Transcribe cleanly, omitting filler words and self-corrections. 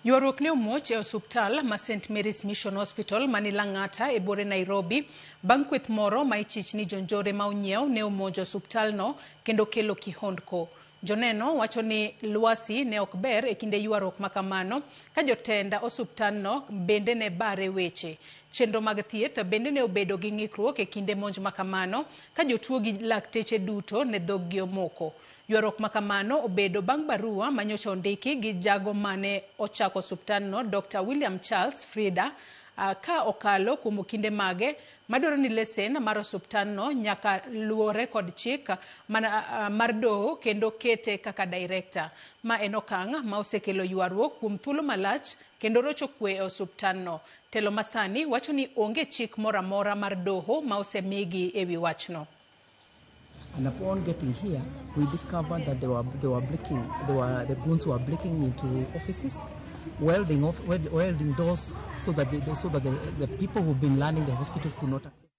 Ywaruok ne omuoch e osuptal ma St Mary's Mission Hospital mani Lang'ata e buore Nairobi bang' kweth moro ma ichich ni jonjore ma onyiew ne omonjo osuptalno kendo kelo kihondko. Joneno wacho ni lwasi ne ok ber e kinde ywaruok ma kamano ka jotend osuptandno bende ne bare weche. Chenro mag thieth bende ne obedo gi ng'ikruok e kinde monj ma kamano ka jotuo gi lakteche duto ne dhoggi omoko. Ywaruok ma kamano obedo bang' barua ma nyocha ondiki gi jago mane ochako osuptandno Dr. William Charles Frieda ka okalo kuom okinde mage madwaro ni lesen mar osuptandno nyaka luwore kod chik mar doho kendo kete kaka director. Ma en okang' ma osekelo ywaruok kuom thuolo malach kendo rocho kwe e osuptandno. Telo masani wacho ni onge chik moro amora mar doho ma osemigi e wi wachno. And upon getting here, we discovered that they were breaking, they were, the goons were breaking into offices, welding off, welding doors so that the people who've been learning the hospitals could not access.